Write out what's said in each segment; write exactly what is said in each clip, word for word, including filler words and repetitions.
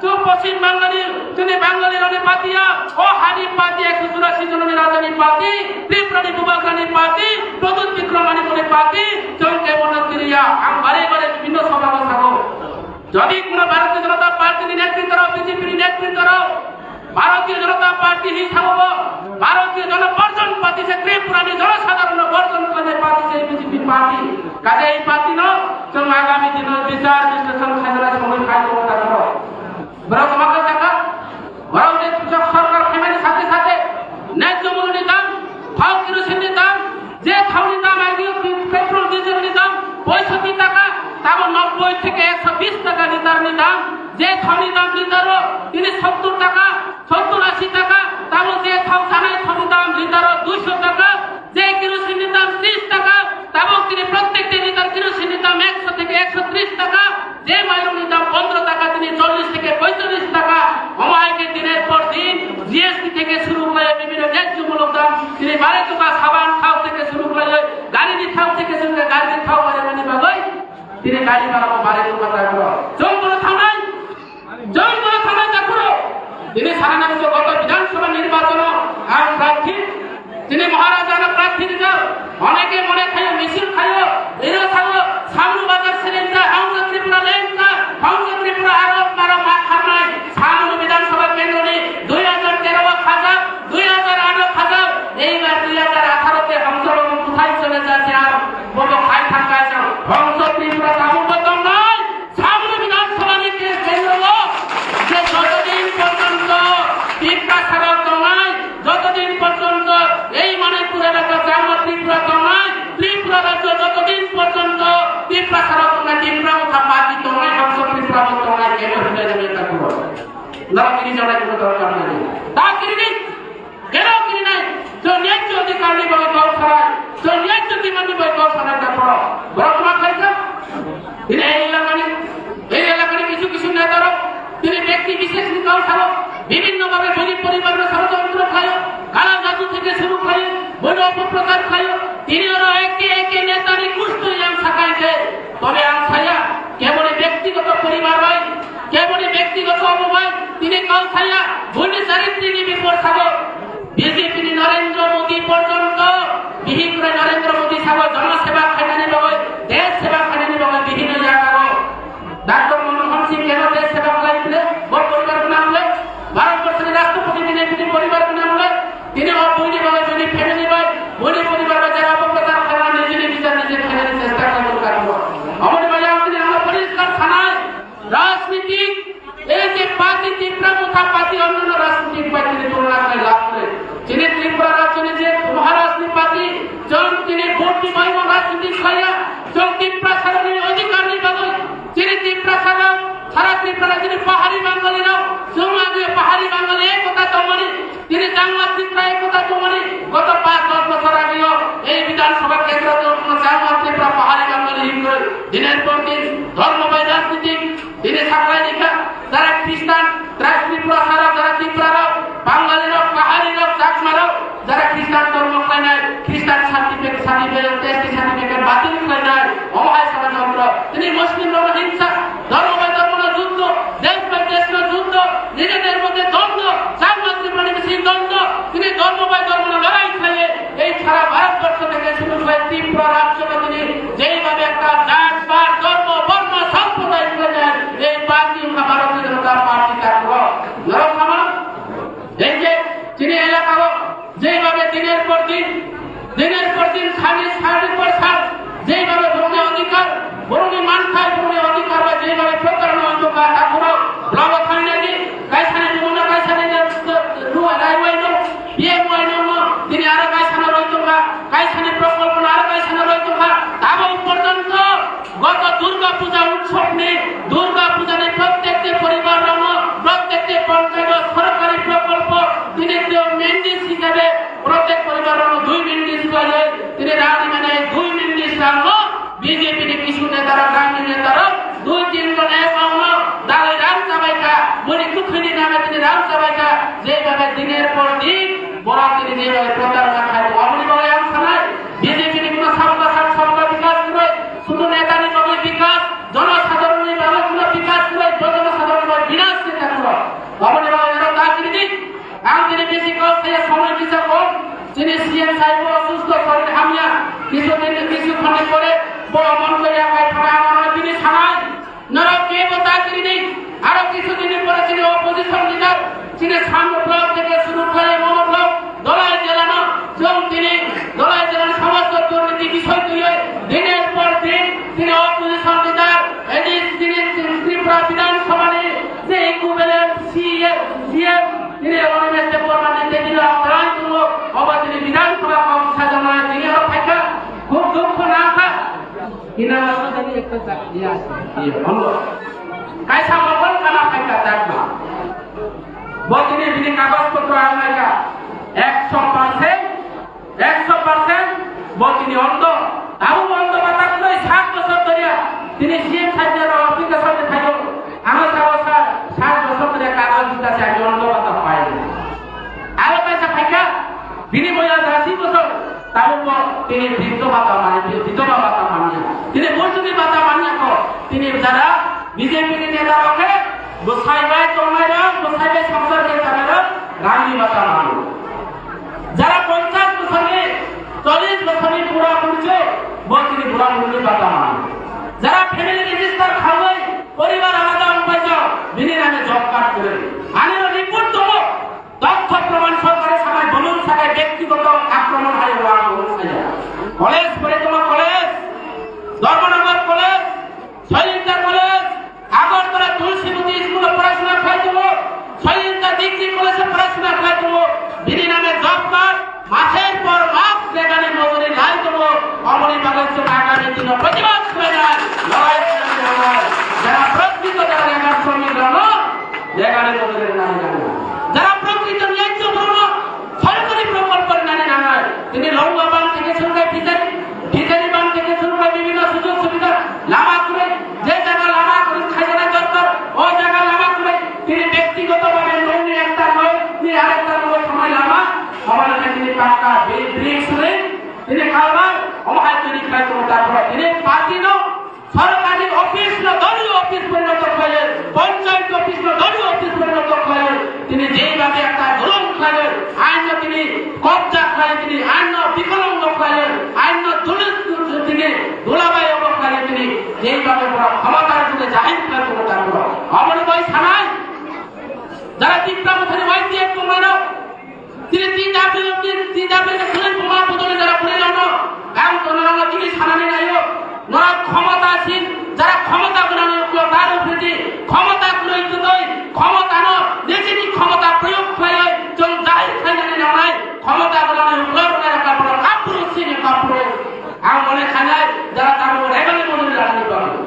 Chwng Poschim Bangali, chini Bangali rokni party ya, o hani party, ekso churasi jononi rajani party, Tripura ni Bubagrani party, Pradyut Bikram Manikpuri party, chwng kebo no kiriya, ang bare bare bibhinno sabha o sago. Jodi kuno Bharatiya Janata Party ni netritwrok, B J P ni netritwrok, Bharatiya Janata Party hi sago, Bharatiya Jana Borjon Party se Tripura ni jonosadharon no borjon khlainai party se B J P party. Kaje ei party no chwng agami dino bichar bisleshon khainai somoi phai tongo ta tongo. Borok ma kha sakha, borok je sorkar phaimani sathe sathe nek jomoni dam, thao kerosene ni dam, je thaoni dam aigio petrol diesel ni dam poisoti taka, tamo nobboi theke ekso bis taka litar ni dam, je thaoni dam litar o tini sottur taka, sottur asi taka, tamo je thao chanai thaoni dam litar o duiso taka, je kerosene ni dam tris taka, tamo tini prottek litar kerosene ni dam ekso theke ekso tris taka, je mairung ni dam pondro taka tini chollish theke poicholish taka, omo hai khe diner por din G S T theke suru khlai bibhinno nek jomulok dam tini bare tuka saban thao theke suru khlai gari ni thao theke suru khlai gari ni thao bare mani bagwi tini gari bara ko bare tuka ta ko. Chwng bono thangnai, chwng bono thangnai ta ko. Tini sana nang to goto Bidhan Sabha nirbachon o ang prarthi. Tini Maharaja no prarthi rijak, oneke mone khayo, misil khayo, ero sao, Samru Bazar selenja, Hangsa Tripura lenja, Hangsa Tripura aro maro ma kharnai, Samru Bidhan Sabha kendro ni dui hajar tero o khajak, dui hajar aat o khajak, eibar dui hajar atharo te Hangsa Babu kuthai chole jache ar bobo khai thangkai jang, Hangsa Tripura tabuk bo tongnai. Samru Bidhan Sabha ni ke kendro o je jotodin porjonto Tiprasa rok tongnai, jotodin porjonto ei Manipur elaka Changma Tripura tongnai, Tripura rajyo jotodin porjonto Tiprasa rok tongnai, Tipra Motha party tongnai, Hangsa Tripura bo tongnai, kebo hinai rok eta kuro. Nara kiri jonai kuro dorkar nai. Ta kiri ni. Keno kirinai, chwng yajjo adhikar ni bagwi kok sanai, chwng yajjo demand ni bagwi kok sanai ta borok. Borok ma khaikha? Tini ei elakani, ei elakani kisu kisu neta rok, tini bekti bishesh ni kok sano, bibhinno bhabe gori poribar no sorotontro khlaio, kala jadu theke suru khlaio, bono opoprochar khlaio, tini oro ekke ekke neta ni kusto yang sakai khe, tobe ang saya, keboni bektigoto poribar bai, keboni bektigoto obo bai, tini kok saya, boni charitri ni bipor sabo. B J P ni Narendra Modi porjonto, bihikrai Narendra Modi sabo jana seba khainani bagwi, desh seba khainani bagwi bihino yago. Doctor Manmohan Singh keno desh seba khlai bole, bo poribar gwnang bole, Bharat borso ni Rashtrapati ni nepiti poribar gwnang bole, tini o boni bagwi boni family bai, boni poribar bai jara bo prochar khainani nijini bichar nije khainani chesta khlai bole. Omoni bai ang tini ang poriskar sanai, rajnitik Ei je party Tipra Motha party onnanno rajnitik party ni tulona khlai labh nei. Chini Tripura rajyo ni je Maharaj ni party, chwng tini vote ni bai bo rajnitik khlaiya, chwng Tiprasa rokni adhikar ni bagwi, chini Tiprasa rok, sara Tripura rajyo ni pahari Bangali rok, chwng age pahari Bangali ekota tongmani, Tini Changma Tripura ekota tongmani goto panch dos bochor ageo ei Bidhan Sabha kendro tongma Changma Tripura pahari Bangali himrwi diner por din dhormo bai rajnitik tini saklai dikha. Jara Christian, jara Tripura sara, jara Tripura rok, Bangali rok, pahari rok, Chakma rok, jara Christian dhormo khlainai, Christian certificate, certificate, S T certificate batil khlainai, omo hai sara jontro. Tini Muslim rok himsa, dhormo bai dhormo no juddo, desh bai desh no juddo, nijeder moddhe dondwo, Changma Tripura ni bising dondwo, tini dhormo bai dhormo no lorai khlaiye, ei sara Bharat borsho theke shuru khlai Tripura rajyo tini jeibabe ekta jat, pat, dhormo, borno, samproday khlainai, ei party wngkha Bharatiya Janata Party ta kuro. Norok sama, ei je chini elaka o jeibabe diner por din, diner por din, sani sani por san, jeibabe borokni odhikar, borokni manthai, borokni odhikar bai jeibabe protaron wngkha, ta borok blogo thangnani, kaisani bumungno, kaisani ruwa, raiwaino, P M waino no, tini aro kaisano roi tongkha, kaisani prokolpono aro kaisano roi tongkha, tabok porjonto Goto Durga Puja utsobni, Durga Puja ni prottekti poribar rokno, prottekti ponchayat sorkari prokolpo, tini teo mendish hisabe prottek poribar rokno dui mendish khlaiwi, tini rani mane dui mendish rangno B J P ni kisu neta rok, rangni neta rok, dui tin jon ek rokno dalwi rang chabai kha, boni kwthwini name tini rang chabai kha, jeibabe diner por din, borok tini jeibabe protarona khai, oboni bagwi ang sanai, B J P ni kuno sabka sak sabka bikas kwrwi, Sudu netani bagwi bikas, jonosadharon ni bagwi kuno bikas kwrwi, jono Chini C M sahib bo osusto, sorir hamya, kisu din, kisu khonni pore bo mon koi ya kai thana amano bini sanai. Norok kebo ta kiri di. Aro kisu din pore chini opposition leader, chini Samno block theke suru khlai Mono block, Dolai jela no, chwng tini Dolai jela ni somosto durniti bisoi twiwi diner por din tini opposition leader, edi tini Tripura Bidhan Sabha ni je equivalent C M, C M, tini Animesh Debbarma ni tini Tripura tongo, obo tini Bidhan Sabha kok sajama tini aro phaikha, khub dukho nangkha. Ina tini ekta jak-, iya, iya, hondo. Kaisa mokol kana phaikha jakma. Bo tini bini kagoj potro ang naikha. Ekso percent, ekso percent bo tini ondo. Abo ondo bata kwrwi sat bosor dhoriya tini C M sahib ni application ni phaio. Ano sabo sir, sat bosor dhoriya kagoj dita se ami ondo bata pai. Aro kaisa phaikha, bini boyas asi bosor, tabuk bo tini briddo bata mani, bidhoba bata mani. Tini boisoni bata mani ko, tini jara B J P ni neta rok khe bwsai bai tongnai rok, bwsai bai samsar bai tanai rok, rangni bata mani. Jara ponchash bosor ni, chollish bosor ni bura burjo, bo tini bura burni bata mani. Jara family register khawai, poribar alada wngpaijak, bini name job card kwrwi. Ani report tongo. Tothyo proman sorkare sanai, bonum sakai bektigoto akromon hai rwa bonum saya. College pore toma college, Dharmanagar college, Soilingta college, Agartala Tulsimati school o porashona khlai tongo, Soilingta degree college o porashona khlai tongo, bini name job card, maser por mas legani mojuri lai tongo, oboni bagwi chwng agami dino protibad khlainai, lorai khlainai, jara prokrito jara lebar sromik rano, Jagani mojuri nani nani. Jara prokrito niyajjo borokno sorkari prokolpo nani nangnai. Tini longma ban theke suru khai pijari, pijari ban theke suru khai bibhinno sujog subidha lama kwrwi, je jaga lama kwrwi khaijana dorkar, o jaga lama kwrwi tini bektigoto bhabe nokni ekta noi, ni arekta noi thangnai lama, omo khe tini pakka, bi-, brick swrwi, tini kalmar, omo hai tini khai tongo takhro, tini party no Sorkari office no doliyo office porinoto khlaiwi, panchayat office no doliyo office porinoto khlaiwi, tini jeibabe ekta dulum khlaiwi, ain no tini kobja khlaiwi, tini ain no bikolong no khlaiwi, ain no dulum tini dulabai obo khlaiwi, tini jeibabe borok khomota rwgwi jahir khlai tongo tabuk. Oboni bai sanai, jara Tipra Mothani Y T F tongmano, Tini tin dabi, tin, tin dabi ni kwrwi buma bodol jara kwrwi rokno. Ang to norokno tini sanani naio. Norok khomota sin, jara khomota gwnang ni uklo daru phridi, khomota kwrwi kwtwi, khomota no nijini khomota proyog khlaiwi chwng jahir khlainani nangnai. Khomota gwnang ni uklo rwnai rokha bono kaphuru sini kaphuru. Ang mone khanai jara tabuk rebel ni bodol jara ni bagwi.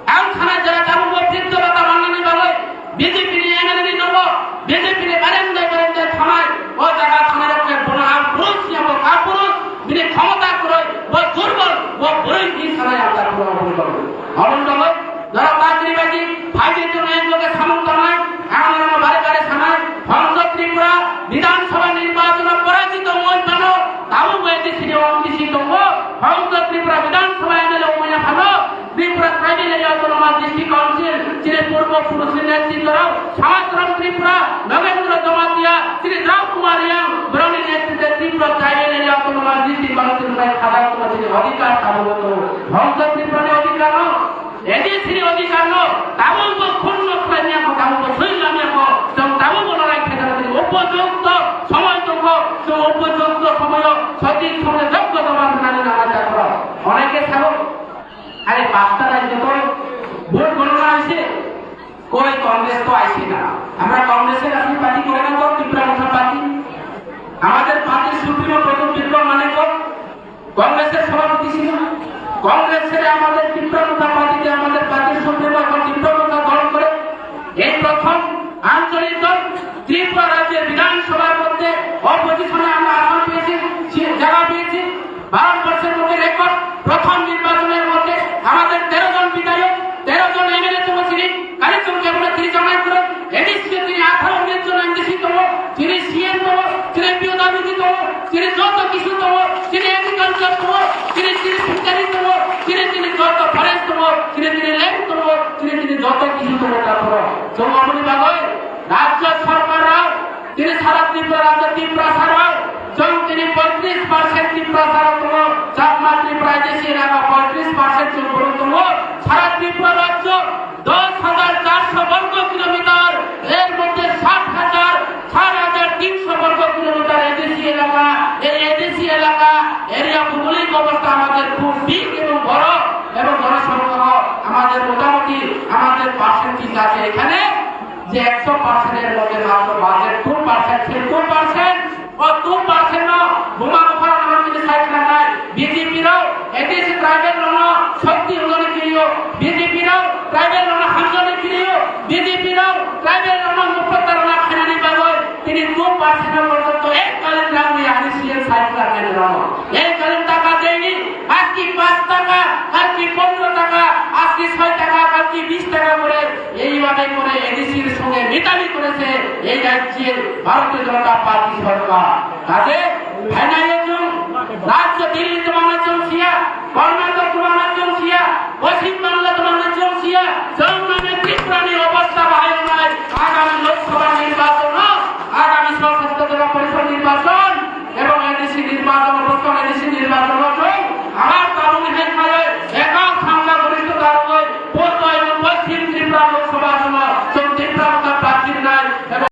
Ang khanai jara tabuk bo briddo bata mannani bagwi. B J P ni M L A ni nogo, B J P ni barendai barendai thanai, o jaga thanai rok khe bono ang purus ya bo ka purus, bini khomota kwrwi, bo durbol, bo bwrwi ni sanai ang da puro bo bwrwi. Aboni bagwi, norok ta kiri baji, phaidi tong yang loge samung tangnai, ang norokno bare bare sanai, Hongso Tripura, Bidhan Sabha nirbachon o porajito wngwi phano, tabuk bo A D C ni O M D C tongo, Hongso Tripura Bidhan Sabha M L A wngmani phano, Tripura Tribal Area Autonomous District Council, chini purbo purushni netritorok, Samatram Tripura, Nagendra Jamatia, chini Drau Kumar Reang, borokni netrite Tripura Tribal Area Autonomous District Council bai khajak tongo chini odhikar tabuk tongo. Hongso Tripura ni odhikar no, A D C ni odhikar no, tabuk bo khunno khlai maya kho, tabuk bo soi lamya kho, chwng tabuk bo loroi khaijak chini upojukto somoi tongkho, chwng upojukto somoyo sothik somoyo jobto jobab rwnani nanai jakho. Oneke sabo, আরে পাঁচটা রাজ্যে তো ভোট গণনা হয়েছে, কই কংগ্রেস তো আইছে না। আমরা কংগ্রেসের আপনি পার্টি করে না তো, ত্রিপুরা মথা পার্টি। আমাদের পার্টির সুপ্রিমো প্রদীপ বিক্রম মানিক্য কংগ্রেসের সভাপতি ছিল। কংগ্রেস ছেড়ে আমাদের ত্রিপুরা মথা পার্টিতে আমাদের পার্টির সুপ্রিমো এখন ত্রিপুরা মথা দল করে এই প্রথম আঞ্চলিক দল ত্রিপুরা রাজ্যের বিধানসভার মধ্যে অপোজিশনে আমরা আসন পেয়েছি, সে জায়গা পেয়েছি। ভারতবর্ষের মধ্যে রেকর্ড, প্রথম নির্বাচনের মধ্যে আমাদের তেরো জন বিধায়ক, তেরো জন এমএলএ তুলেছিলেন। কালেকশন ক্যাবিনেট তিরিশ জন করে এডিসি তিনি আঠারো উনিশ জন এমডিসি তো, তিনি সিএম তো, তিনি পিওডাব্লিউডি তো, তিনি যত কিছু তো, তিনি এগ্রিকালচার তো, তিনি তিনি ফিশারি তো, তিনি তিনি যত ফরেস্ট তো, তিনি তিনি ল্যান্ড তো, তিনি তিনি যত কিছু তো, তারপর তো অমনি বাগয় রাজ্য সরকার, তিনি সারা ত্রিপুরা রাজ্য ত্রিপুরা সারা Chwng tini poitris percent Tiprasa rok tongo, Chakma Tripura A D C elaka poitris percent chwng borok tongo, sara Tripura rajyo dos hajar charso borgo kilometer, er moddhe sat hajar, sat hajar tinso borgo kilometer A D C elaka, ei A D C elaka, area bhougolik obostha amader khub big ebong boro, ebong jonosobhao amader motamoti amader percent ki jati ekhane je ekso percent er moddhe matro budget two percent, se two percent, o two percent no buma buphang rok tini sai khnanai, B J P rok A D C tribal rok no shokti hwnjani kiriyo, B J P rok tribal rok no hamjani kiriyo, B J P rok tribal rok no mukto tarana khainani bagwi tini two percent no porjonto ek kalin rang ni ani C M sai khnanai rok. Ek kalin taka deni, আজকে পাঁচ টাকা, কালকে পনেরো টাকা, আজকে ছয় টাকা, কালকে বিশ টাকা করে এইভাবে করে এডিসির সঙ্গে মিতালি করেছে এই রাজ্যের ভারতীয় জনতা পার্টি সরকার। কাজে ফাইনালি রাজ্য দিল্লি